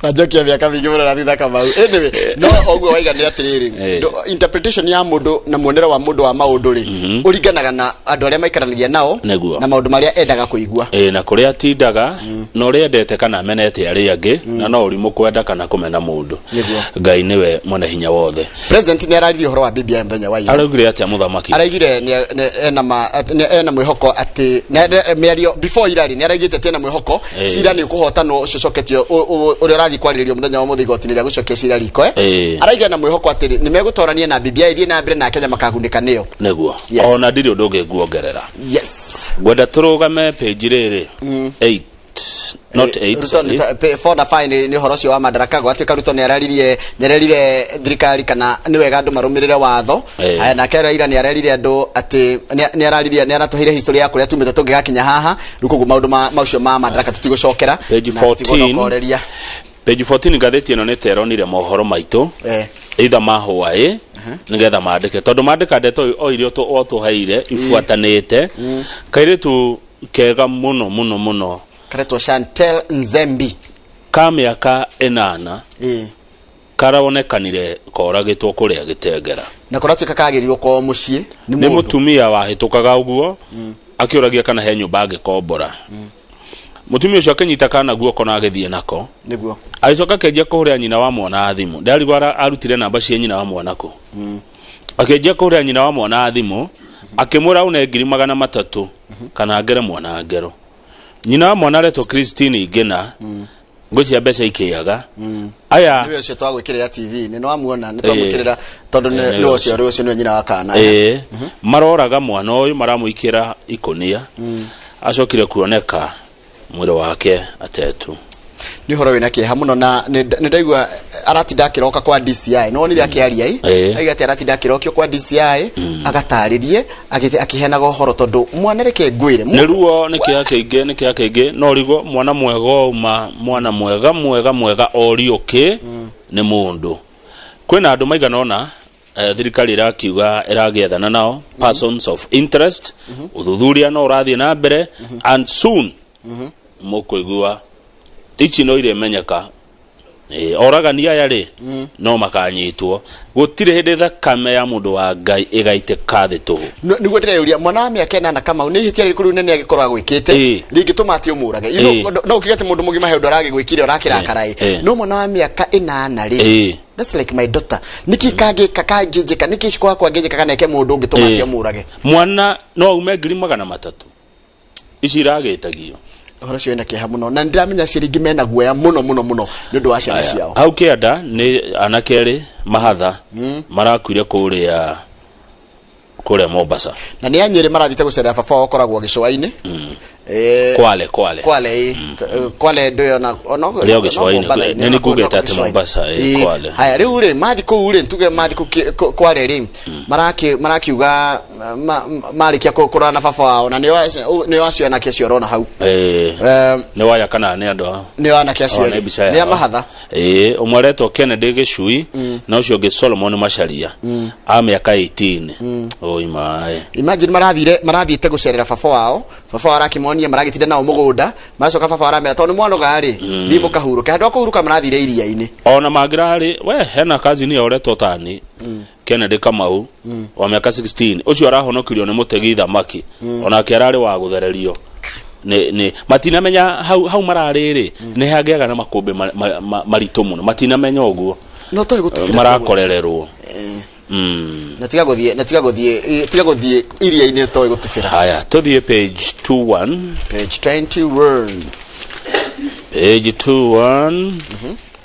Wanjokia mĩaka mĩingĩ mũno na thutha, Kamau. Anyway, no ũguo waiga nĩ atĩrĩrĩ, interpretation ya mũndũ na muonere wa mũndũ wa maũndũ rĩ, ũringanaga na andũ arĩa maikaranagia nao na maũndũ marĩa endaga kũigua. Ĩ, na kũrĩa atindaga na ũrĩa endete kana amenete arĩa angĩ, na no ũrimũ kwenda kana kũmena mũndũ. Ngai nĩwe mwene hinya wothe. President nĩ araririe ũhoro wa BBI mũthenya wa ira. Araugire atĩa mũthamaki? Araigire ena ena mwĩhoko atĩ mĩario before ira rĩ, nĩ araigĩte atĩ ena mwĩhoko cira nĩ ũkũhotanwo ũcio ũcoketio, ũrĩa ũrathiĩ kwarĩrĩrio mũthenya wa ũmũthĩ igoti-inĩ rĩa gũcokia cira riko. Araiga ena mwĩhoko atĩ nĩ megũtorania na BBI ĩthiĩ na mbere na Kenya makagunĩka nĩyo. Nĩguo. Ona ndirĩ ũndũ ũngĩ nguongerera. Ngwenda tũrũgame page rĩrĩ 8, not 8. Ruto Sorry. 4 na 5 nĩ ũhoro ũcio wa madaraka, gwatuĩka Ruto nĩ araririe, nĩ arerire thirikari kana nĩ wega andũ marũmĩrĩre watho. Aya, nake Raila nĩ arerire andũ atĩ nĩ araririe, nĩ aratũheire history ya kũrĩa tumĩte tũngĩgakinya haha rĩu, koguo maũndũ macio ma madaraka tũtigũcokera Page na 14. tũtigũcokoreria. Page 14, ngathĩti ĩno nĩ teronire mohoro maitũ either mahwaĩ nĩgetha mandĩke, tondũ mandĩka ndeto o iria o tũheire ibuatanĩte. Kairĩtu kega mũno mũno mũno. Karetwo Chantel Nzembi. Ka mĩaka 8 karaonekanire koragĩtwo kũrĩa Gĩtengera. Na kũratuĩka kagĩrirwo kwao mũciĩ nĩ nĩ mũndũ. Mũtumia wahĩtũkaga ũguo akĩũragia kana he nyũmba angĩkombora. Mũtumia ũcio akĩnyita kana guoko na agĩthiĩ nako. Agĩcoka akĩanjia kũhũrĩra nyina wa mwana thimũ. Ndarigwo arutire namba cia nyina wa mwana kũ. Akĩanjia kũhũrĩra nyina wa mwana thimũ akĩmwĩra une 300,000 kana ngere mwana ngero. Nyina wa mwana aretwo Christine Ingena. Ngwĩciria mbeca ikĩaga aya. Nĩwe ũcio twagwĩkĩrĩra TV nĩ nĩwamuona, nĩ twamwĩkĩrĩra tondũ nĩ nĩwe. ũcio, rĩu ũcio nĩwe nyina wa kana. Maroraga mwana ũyũ, maramũikĩra ikũnia, acokire kuoneka mwĩrĩ wake atetu. Nĩ ũhoro wĩna kĩeha mũno, na nĩ ndaigua aratinda akĩroka kwa DCI, nĩ wonire akĩaria i aiga atĩ aratinda akĩrokio kwa DCI agatarĩrie akĩheanaga ũhoro, tondũ mwana, reke ngwĩre. Nĩ ruo, nĩ kĩeha kĩingĩ, nĩ kĩeha kĩingĩ. No riguo mwana mwega uma mwana mwega mwega mwega oriũkĩ nĩ mũndũ. Kwĩna andũ maigana ũna. Thirikari ĩrakiuga ĩragĩethana nao persons of interest. Ũthuthuria no ũrathiĩ na mbere and soon mũkũigua ici no irĩmenyeka. Oragani aya rĩ no makanyitwo. Gũtirĩ hĩndĩ thakame ya mũndũ wa Ngai ĩgaitĩka thĩ tũhũ. Nĩguo ndĩreyũria, mwana wa mĩaka 8, Kamau, nĩ ihĩtia rĩrĩkũ rĩu nene agĩkorwo agwĩkĩte rĩngĩtũma atĩ ũmũrage? You know, no ũkiuge atĩ mũndũ mũgima he ũndũ aragĩgwĩkire ũrakĩrakara ĩ, no mwana wa mĩaka 8 rĩ, that's like my daughter. Nĩkĩ kangĩka kangĩnjĩka, nĩkĩ ciko wakwa angĩnjĩka kana eke mũndũ ũngĩtũma atĩ ũmũrage? Mwana no aume 300,000 ici iragĩtagio. Ũhoro ũcio wĩna kĩeha mũno, na nĩndĩramenya aciari aingĩ mena guoya mũno mũno mũno nĩ ũndũ wa ciana Aya, ciao. Hau kĩanda nĩ anake erĩ mahatha marakuire kũrĩa Mombasa. Na nĩ anyĩrĩ marathiĩte gũcerera baba wao ũkoragwo gĩcũa-inĩ. Kwale, Kwale. Kwale, ĩ. Kwale ndũĩ ona ona Rĩo no gĩcũa-inĩ, Mombatha-inĩ, nĩ ona nĩkugĩte no atĩ gĩcũa-inĩ. Mombasa, Kwale. Haya, rĩu rĩ mathi kũu rĩ, tuge mathi kũu Kwale rĩ, marakiuga marĩkia kũrora na baba wao, na nĩo acio anake acio ũrona hau. Nĩ waya kana nĩ andũ a Nĩo anake acio Ao, nĩ erĩ. mbica Nĩ a yao. mahatha. Ũmwe aretwo Kennedy Gĩcui na ũcio ũngĩ Solomon Macharia a mĩaka 18. Oi maĩ. Imagine, marathiĩte gũcerera baba wao, baba wao arakĩmonia, maragĩtinda nao mũgũnda, macoka baba wao aramera, tondũ nĩ mwanoga rĩ, thiĩ mũkahurũke. Handũ ha kũhurũka marathire iria-inĩ. Ona mangĩrarĩ we hena kazini ya ũretwo tani Kennedy Kamau wa mĩaka 16, ũcio arahonokirio nĩ mũtegi thamaki. Onake ararĩ wa gũthererio nĩ matinamenya hau hau mararĩ rĩ nĩ hangĩaga na makũmbĩ maritũ mũno, matinamenya ũguo. No toĩ gũtubĩra. Marakorererwo. Na tiga gũthiĩ tiga gũthiĩ iria-inĩ toĩ gũtubĩra. Haya, tũthiĩ page 21. Page 21. Page 21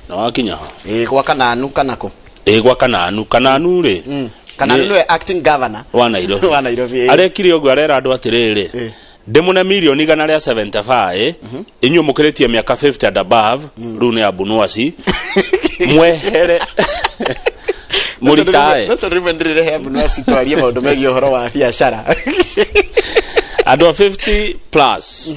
na wakinya ha? Ĩ, gwa Kananu kanako? Ĩ, gwa Kananu. Kananu rĩ, Kananu nĩwe acting governor wa Nairobi. Wa Nairobi, ĩ. Arekire ũguo, arera andũ atĩrĩrĩ, ndĩmũne mirioni 175, inyuĩ mũkĩrĩtie mĩaka 50 and above, rĩu nĩ abunuasi, mwehere mũritae. No tondũ rĩmwe ndĩrĩrehe Abunuasi twarie maũndũ megiĩ ũhoro wa biacara. Andũ a 50 plus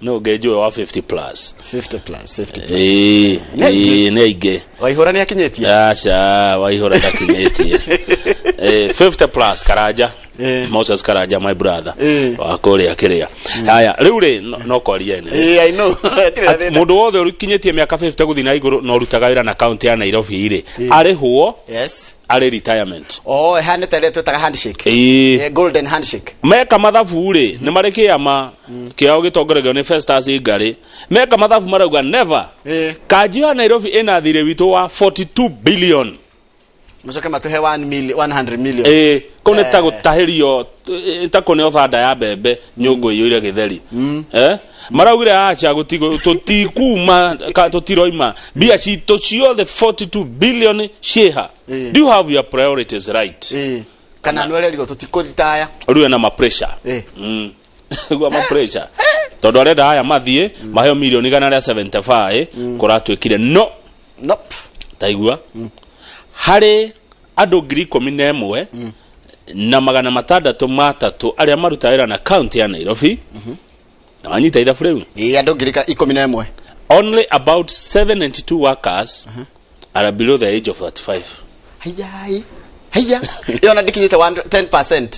no ngĩnjũĩ wa 50 plus. 50 plus, 50 plus. Ĩĩ. Nĩ aingĩ. Ĩĩ, nĩ aingĩ. Waihũra nĩ akinyĩtie? Aca, Waihũra ndakinyĩtie. 50 plus, Karanja. Moses Karanja, my brother wa kũrĩa kĩrĩa. Haya, rĩu rĩ no kwaria ene. Ĩĩ, I know. Hatirĩ na thĩna. Mũndũ wothe ũkinyĩtie mĩaka 50 gũthiĩ na igũrũ na ũrutaga wĩra na kaunti ya Nairobi rĩ, arĩhwo arĩ retirement. Oh, ĩhane ta ĩrĩa twĩtaga handshake. Golden handshake. Meka mathabu rĩ, nĩ marĩ kĩama kĩao gĩtongoragio nĩ Festus Ngarĩ. Meka mathabu marauga never kanjũ ya Nairobi ĩna thirĩ witũ wa 42 billion. Mũcoke matũhe 1 million, 100 million. Ĩĩ, kũu nĩ ta gũtahĩrio, ta kũneo banda ya mbembe nyũngũ ĩiyũire gĩtheri. Maraugire acha tũtikuma tũtiroima mbia citũ ciothe 42 billion ciĩha. Do you have your priorities right? Kana nĩ ũrerirwo tũtikũritaya. Rĩu ena ma pressure. Gua ma pressure tondũ arenda aya mathiĩ maheo mirioni 175 kũratuĩkire no. Nope. Taigua, harĩ andũ 11,603 arĩa marutaga wĩra na kaunti ya Nairobi, na wanyita ithabu rĩu. Ĩĩ, andũ 11,000. Only about 72 workers are below the age of 35. Haiyai, haiya, ĩyo na ndĩkinyĩte 10%.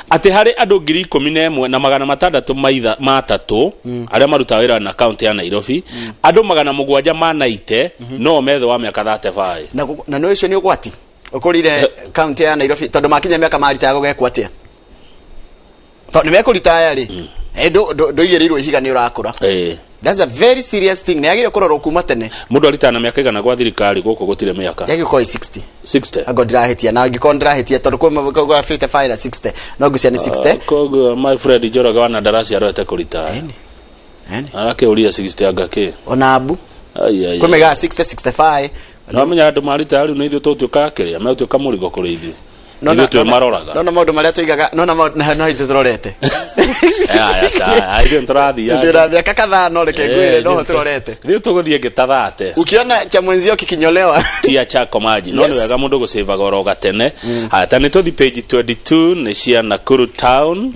Atĩ harĩ andũ 11,603 arĩa marutaga wĩra na kaunti ya Nairobi, andũ 790 no methe wa mĩaka 35. Na nĩ ũcio nĩ ũgwati ũkũrire kaunti ya Nairobi, tondũ makinya mĩaka maritaya gũgekwo atĩa? Tondũ nĩ mekũritaya rĩ, ndũigĩrĩirwo ihiga nĩ ũrakũra. That's a very serious thing, nĩ yagĩrĩire kũrorwo kuma tene. Mũndũ aritaga na mĩaka igana gwa thirikari? Gũkũ gũtirĩ mĩaka. Yagĩrĩirwo gũkorwo ĩ 60. 60. Angorwo ndirahĩtia, na angĩkorwo ndirahĩtia, tondũ kwĩ 55 na 60, no ngwĩciria nĩ 60. Koguo my friend Njoroge wa Nandaraci arorete kũritaya, arakĩũria 60 anga kĩ? Ona Abu. Ai, ai, Kwĩ maigaga 60, 65. No amenya andũ maritaya rĩu nĩ ithuĩ tũtuĩkaga kĩrĩa megũtuĩka mũrigo kũrĩ ithuĩ. Nona- Ithuĩ twĩ maroraga. Nona maũndũ marĩa tũigaga, nona maũndũ na no ithuĩ tũrorete. Aya, aya, ithuĩ nĩtũrathiĩ. Twĩna mĩaka kadhaa, no reke ngwĩre no tũrorete. Rĩu tũgũthiĩ ngĩtathate. Ukiona cha mwenzio kikinyolewa, tia chako maji. No nĩ wega mũndũ gũcĩvaga oro gatene. Haya, ta nĩ tũthi page 22, nĩ cia Nakuru town.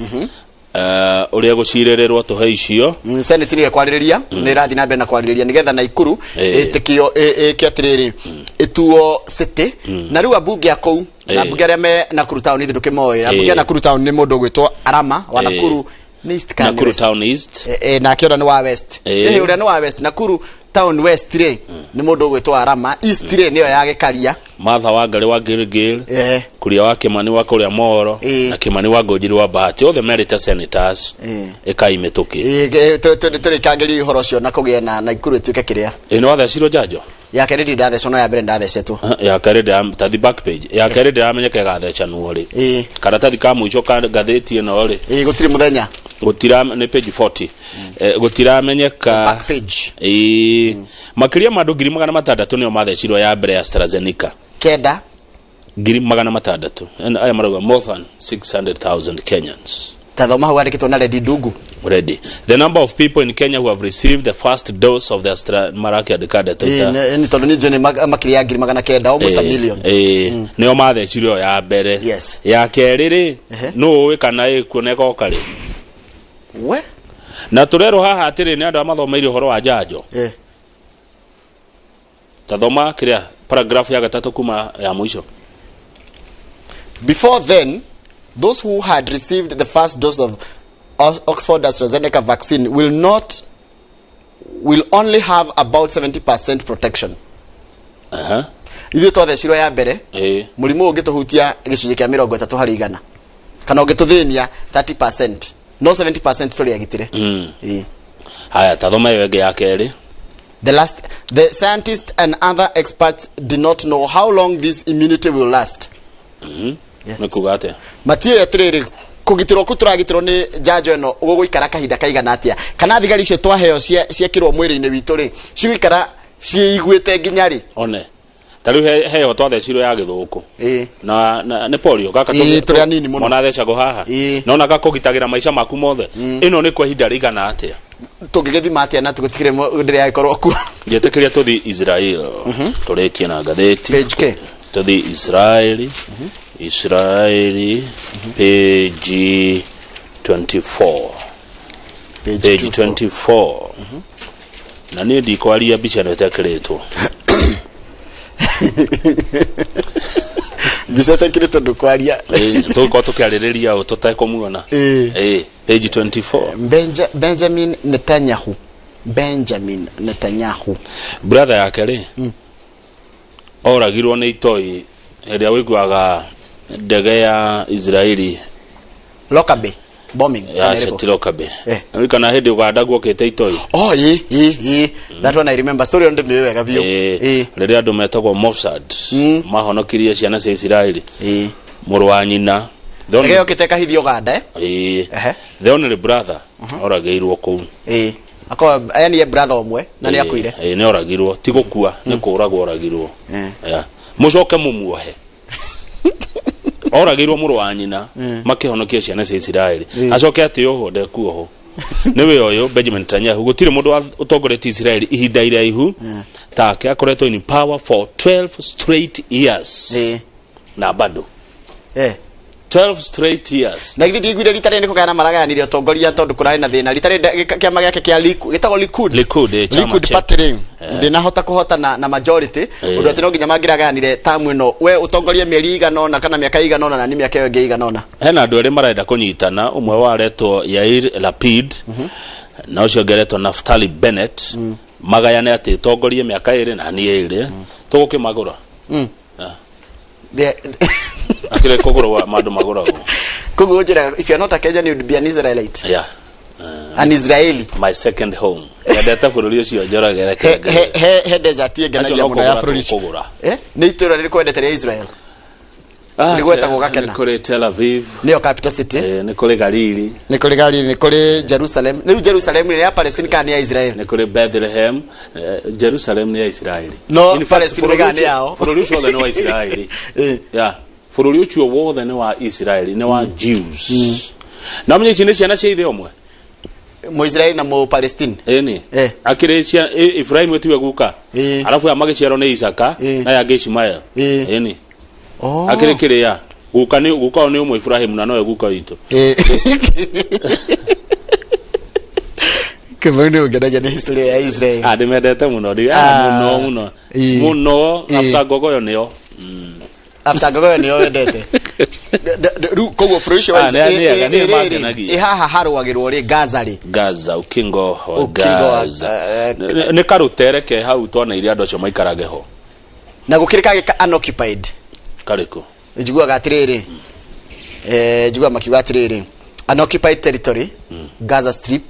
Ũrĩa gũcirĩrĩrwo tũhe icio. Senate nĩ ĩkwarĩrĩria, nĩ ĩrathiĩ na mbere na kwarĩrĩria nĩgetha Naikuru ĩtĩkio ĩke atĩrĩrĩ, ĩtuo city. Na rĩu ambunge a kũu na ambunge arĩa me Nakuru town ithuĩ ndũkĩmoĩ. Ambunge a Nakuru town nĩ mũndũ ũgwĩtwo Arama wa Nakuru nĩ East kana nĩ Nakuru West? Town East. Nake ũrĩa nĩ wa West. Ũrĩa nĩ wa West, Nakuru Town West rĩ, nĩ mũndũ ũgwĩtwo Arama. East rĩ, nĩyo ya Gĩkaria. Martha Wangari wa Gilgil, Kuria wa Kimani wa kũrĩa Moro, na Kimani wa Ngũnjiri wa Bahati, othe merĩte senators ĩkai mĩtũkĩ. Tũrĩkangĩria ũhoro ũcio na kũgĩe na Naikuru ĩtuĩke kĩrĩa. Ĩ nĩ wathecirwo njanjo? Ya kerĩ ndirĩ ndathecwo, no ya mbere ndathecetwo. Ya kerĩ tathi back page ya kerĩ ndĩramenyeka ĩgathecanwo rĩ. Karatathi ka mũico ka ngathĩti ĩno rĩ? Gũtirĩ mũthenya. Gũtira nĩ page 40. Gũtiramenyeka. Back page. Ĩĩ, makĩria ma andũ 600,000 nĩo mathecirwo ya mbere ya AstraZeneca. Kenda. 600,000. Aya marauga more than 600,000 Kenyans. Ta thoma hau handĩkĩtwo na rendi ndungu. Ready. The number of people in Kenya who have received the first dose of the Astra marakĩandĩka ndeto ita. Nĩ tondũ nĩ njũĩ nĩ makĩria ya 900,000, almost a million. Nĩo mathecirwo ĩyo ya mbere. Yes. Ya kerĩ rĩ, nũ ũĩ kana ĩkuo na ĩgoka rĩ? We. Na tũrerwo haha atĩrĩ nĩ andũ arĩa mathomeire ũhoro wa njanjo. Ta thoma kĩrĩa paragraph ya gatatũ kuma ya mũico. Before then, those who had received the first dose of Oxford AstraZeneca vaccine will not will only have about 70% protection. Ithuĩ twathecirwo ya mbere, mũrimũ ũngĩtũhutia gĩcunjĩ kĩa 30% kana ũngĩtũthĩnia 30%, no 70% tũrĩ agitĩre. Haya, ta thoma ĩyo ĩngĩ ya kerĩ. The scientists and other experts do not know how long this immunity will last. Yes. Nĩ kuga atĩa? Matiũĩ atĩrĩrĩ, kũgitĩrwo kũ tũragitĩrwo nĩ njanjo ĩno gũgũikara kahinda kaigana atĩa, kana thigari icio twaheo ciekĩrwo mwĩrĩ-inĩ witũ rĩ, cigũikara ciĩiguĩte nginya rĩ? One ta rĩu heyo twathecirwo ya gĩthũkũ na nĩ polio gaka. Tũrĩ anini mũno. Mwana athecagwo haha nona gakũgitagĩra maica maku mothe. Ĩno nĩ kwa ihinda rĩigana atĩa? Tũngĩgĩthima atĩa na tũgũtigĩre ndĩrĩa yagĩkorwo kuo? Njĩtĩkĩria tũthi Israel, tũrĩkie na ngathĩti. Page K. Tũthi Israeli, Israeli page 24. Page page 24. 24. Na niĩ ndikwaria mbica ĩno ĩtekĩrĩtwo. Mbica ĩtekĩrĩtwo ndũkwaria. Tũgĩkorwo tũkĩarĩrĩria ũ tũtekũmuona. Page 24. Benjamin Netanyahu, Benjamin Netanyahu. Brother yake rĩ, oragirwo nĩ itoi ĩrĩa wĩiguaga ndege ya Israeli Lockerbie bombing ya kana ĩrĩkũ? Ceti Lockerbie. Kana hĩndĩ Uganda guokĩte itoi. Oh, ĩ, that one I remember, story ĩyo ndĩmĩũĩ wega biũ. Rĩrĩa andũ metagwo Mossad mahonokirie ciana cia Israeli, mũrũ wa nyina The Ndege yokĩte ĩkahithio Uganda, eh? The only brother oragĩirwo kũu. Akorwo yani ye brother ũmwe na nĩ akuire. Nĩ oragirwo, ti gũkua, nĩ kũragwo oragirwo. Yeah. Mũcoke mũmuohe. Oragirwo mũrũ wa nyina makĩhonokia ciana cia Isiraeli, acoke atĩ oho ndekuoho nĩwe ũyũ Benjamin Netanyahu. Gũtirĩ mũndũ ũtongoretie Isiraeli ihinda iraihu take. Akoretwo in power for 12 straight years na bado 12 straight years. Na githĩ ndiiguire rita rĩrĩ nĩ kũgayana maragayanire ũtongoria tondũ kũrarĩ na thĩna rita rĩrĩ kĩama gĩake kĩa Likud, gĩtagwo Likud. Likud, chama Likud party rĩ, ndĩnahota kũhota na majority, ũndũ atĩ no nginya mangĩragayanire tamu ĩno, we ũtongorie mĩeri igana ũna kana mĩaka igana ũna na ni mĩaka ĩyo ĩngĩ igana ũna. Hena andũ erĩ marenda kũnyitana, ũmwe waretwo Yair Lapid na ũcio ũngĩ aretwo Naftali Bennett, magayane atĩ tongorie mĩaka ĩrĩ na niĩ ĩrĩ tũgũkĩmagũra. Akĩrĩ kũgũrwo mandũ magũragwo. Koguo njĩra, if you are not a Kenyan, you would be an Israelite. Yeah. An Israeli. My second home, nyendete bũrũri ũcio njoragere. He desert Acio ĩngenagia no mũno ya kũgũra bũrũri ũcio. tũkũgũra. Nĩ itũũra rĩrĩkũ wendete rĩa Israel? Nĩ gwetagwo gakena. Nĩ kũrĩ Tel Aviv. Nĩyo capital city. Nĩ kũrĩ Galili. Nĩ kũrĩ Galili, nĩ kũrĩ Jerusalem. Rĩu Jerusalem nĩ ya Palestine kana nĩ ya Israel? Nĩ kũrĩ Bethlehem. Jerusalem nĩ ya Israeli. No In fact, Palestine bũrũri nĩ ũcio- yao. Bũrũri ũcio wothe nĩ wa Israeli. Yeah. Bũrũri ũcio wothe nĩ wa Israeli, nĩ wa Jews. Na menye ici nĩ ciana cia ithe ũmwe. Mũisraeli na Mũpalestine. Ĩni. Akĩrĩ cia Ibrahim tiwe guka. Arabu aya magĩciarwo nĩ Isaka na yangĩ Ishmael. Ĩni. Oh. Akĩrĩ kĩrĩa. Guka nĩ guka ũyũ nĩ ũmwe Ibrahim na nowe guka witũ. Kĩmau nĩ ũngenagia nĩ history ya Israel. Ah, ndĩmendete mũno ndĩ Ah, mũno mũno ĩĩ. mũno. Ĩĩ. After ngogoyo nĩo. After ngogoyo nĩo wendete. Rĩu koguo bũrũri ũcio wa Ah, nĩ ega, nĩ mangenagia. ĩ haha harũagĩrwo rĩ Gaza rĩ? Gaza, ukingo wa Ukingo wa- Gaza. Nĩ karũtere ke hau twanaire andũ acio maikarage ho. Na gũkĩrĩ kangĩ ka unoccupied. Karĩkũ? Njiguaga atĩrĩrĩ, njiguaga makiuga atĩrĩrĩ, unoccupied territory, Gaza Strip.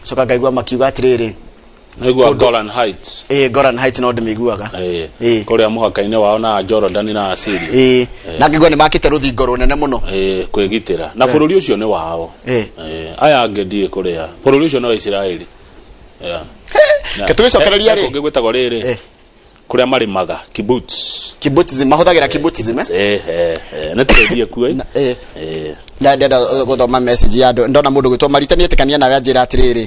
Coka ngaigua makiuga atĩrĩrĩ, Nĩguo Golan Heights. Ĩ, Golan Heights no ndĩmĩiguaga. Ĩĩ, kũrĩa mũhaka-inĩ wao na Jordan na Syria. Ĩ, na ngĩigua nĩ makĩte rũthingo rũnene mũno. Ĩĩ, kwĩgitĩra na bũrũri ũcio nĩ wao. Ĩĩ, aya angĩ ndiĩ kũrĩa bũrũri ũcio nĩ wa Isiraeli. Yeah. Ke tũgĩcokereria rĩ? He kũngĩ gwĩtagwo rĩrĩ kũrĩa marĩmaga kibbutz. Kibbutzim, mahũthagĩra kibbutzim, eh? Eh, nĩ tũgĩthiĩ kuo. Eh. Na ndenda gũthoma message ya andũ, ndona mũndũ gwĩtwo Marita nĩetĩkania nawe, anjĩra atĩrĩrĩ,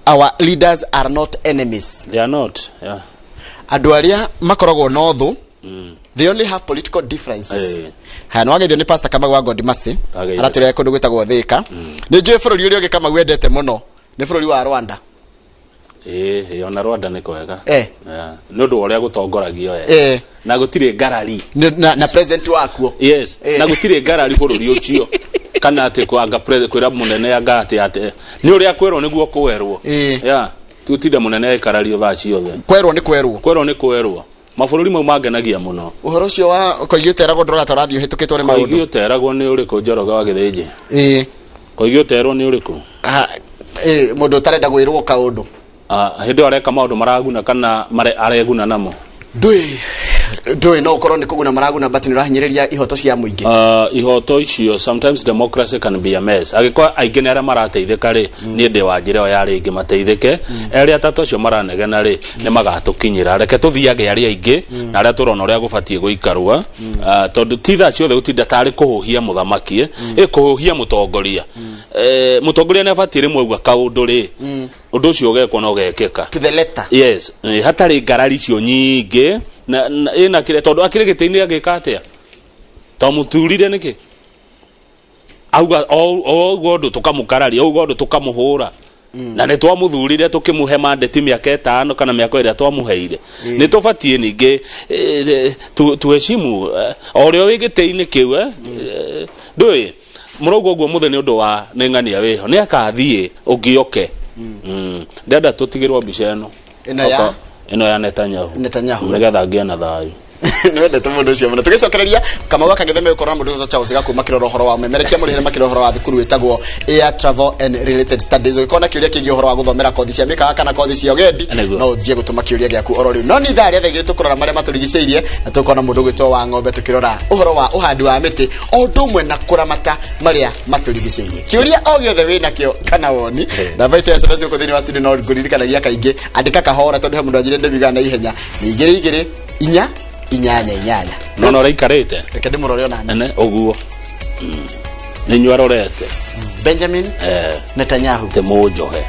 our leaders are not enemies. They are not, yeah. Andũ arĩa makoragwo na ũthũ, they only have political differences. Haya, nĩwageithio nĩ Pastor Kamau wa God Mercy. Ageithio. Aratwĩra kũndũ gwĩtagwo Thĩka. Nĩ njũĩ bũrũri ũrĩa ũngĩ Kamau wendete mũno nĩ bũrũri wa Rwanda. Ĩĩ, ona Rwanda nĩ kwega. Yeah. Nĩ ũndũ wa ũrĩa gũtongoragio. Na gũtirĩ ngarari. Na president wakuo. Yes. Na gũtirĩ ngarari bũrũri ũcio kana atĩ kwanga kwĩra mũnene anga atĩ nĩ ũrĩa kwĩrwo nĩguo kwerwo. Yeah, tũtinda mũnene aikarario thaa ciothe. Kwerwo nĩ kwerwo. Kwerwo nĩ kwerwo. Mabũrũri mau mangenagia mũno. Ũhoro ũcio wa koigi ũteragwo ndũroga ta ũrathiĩ ũhĩtũkĩtwo nĩ Koigi maũndũ. ũteragwo nĩ ũrĩkũ, Njoroge wa Gĩthĩnji? Koigi ũterwo nĩ ũrĩkũ? Ah, mũndũ ũtarenda gwĩrwo kaũndũ. Ah, hĩndĩ ĩyo areka maũndũ maraguna kana areguna namo? Ndũĩ, no ũkorwo nĩ kũguna maraguna, but nĩ ũrahinyĩrĩria ihoto cia mũingĩ. Ihoto icio, sometimes democracy can be a mess. Angĩkorwo aingĩ nĩ arĩa marateithĩka rĩ, niĩ ndĩ wa njĩra ĩyo ya arĩa aingĩ mateithĩke. Arĩa atatũ acio maranegena rĩ, nĩ magatũkinyĩra. Reke tũthiage arĩa aingĩ na arĩa tũrona ũrĩa gũbatiĩ gũikarwa. Tondũ ti thaa ciothe gũtinda tarĩ kũhũhia mũthamaki, ĩ kũhũhia mũtongoria. Mũtongoria nĩ abatiĩ rĩmwe auga kaũndũ rĩ, ũndũ ũcio ũgekwo na ũgekĩka to the letter. Yes, hatarĩ ngarari icio nyingĩ na ĩna kĩrĩa, tondũ akĩrĩ gĩtĩ-inĩ agĩka atĩa? Twamũthurire nĩkĩ? Auga o ũguo ũndũ tũkamũkararia, auga ũndũ tũkamũhũra. Na nĩ twamũthurire tũkĩmũhe mandate mĩaka 5 kana mĩaka ĩrĩa twamũheire. Nĩ tũbatiĩ ningĩ tuheshimu o ũrĩa wĩ gĩtĩ-inĩ kĩu. Ndũĩ mũrauga ũguo mũthĩ nĩ ũndũ wa nĩ ng'ania wĩho nĩ akathiĩ ũngĩ oke. Ndenda tũtigĩrwo mbica ĩno. Ĩno ya? Ĩno ya Netanyahu. Netanyahu. Nĩgetha ngĩe na thayũ. Nĩwendete mũndũ ũcio mũno. Tũgĩcokereria, Kamau akagĩtheme gũkorwo na mũndũ ũcio Charles Gakũ makĩrora ũhoro wa ũmemerekia mũrĩhĩre, makĩrora ũhoro wa thukuru wĩtagwo Air Travel and Related Studies. Ũngĩkorwo na kĩũria kĩngĩ ũhoro wa gũthomera kothi cia mĩkawa kana kothi cia ũgendi, Nĩguo. no ũthiĩ gũtũma kĩũria gĩaku oro rĩu. No nĩ ithaa rĩa thaa 2 tũkũrora marĩa matũrigicĩirie, na tũkorwo na mũndũ ũgwĩtwo wa ng'ombe tũkĩrora ũhoro wa ũhandi wa mĩtĩ o ũndũ ũmwe na kũramata marĩa matũrigicĩirie. Kĩũria o gĩothe wĩ nakĩo kana woni, namba itũ ya SMS gũkũ thĩinĩ wa studio, no ngũririkanagia kaingĩ, andĩka kahora tondũ he mũndũ anjire ndĩmiugaga na ihenya, nĩ 2 2 4 8 8. Nona ũraikarĩte. Reke ndĩmũrore ona nene ũguo. Nĩ inyuĩ arorete. Benjamin Netanyahu. Te mũnjohe.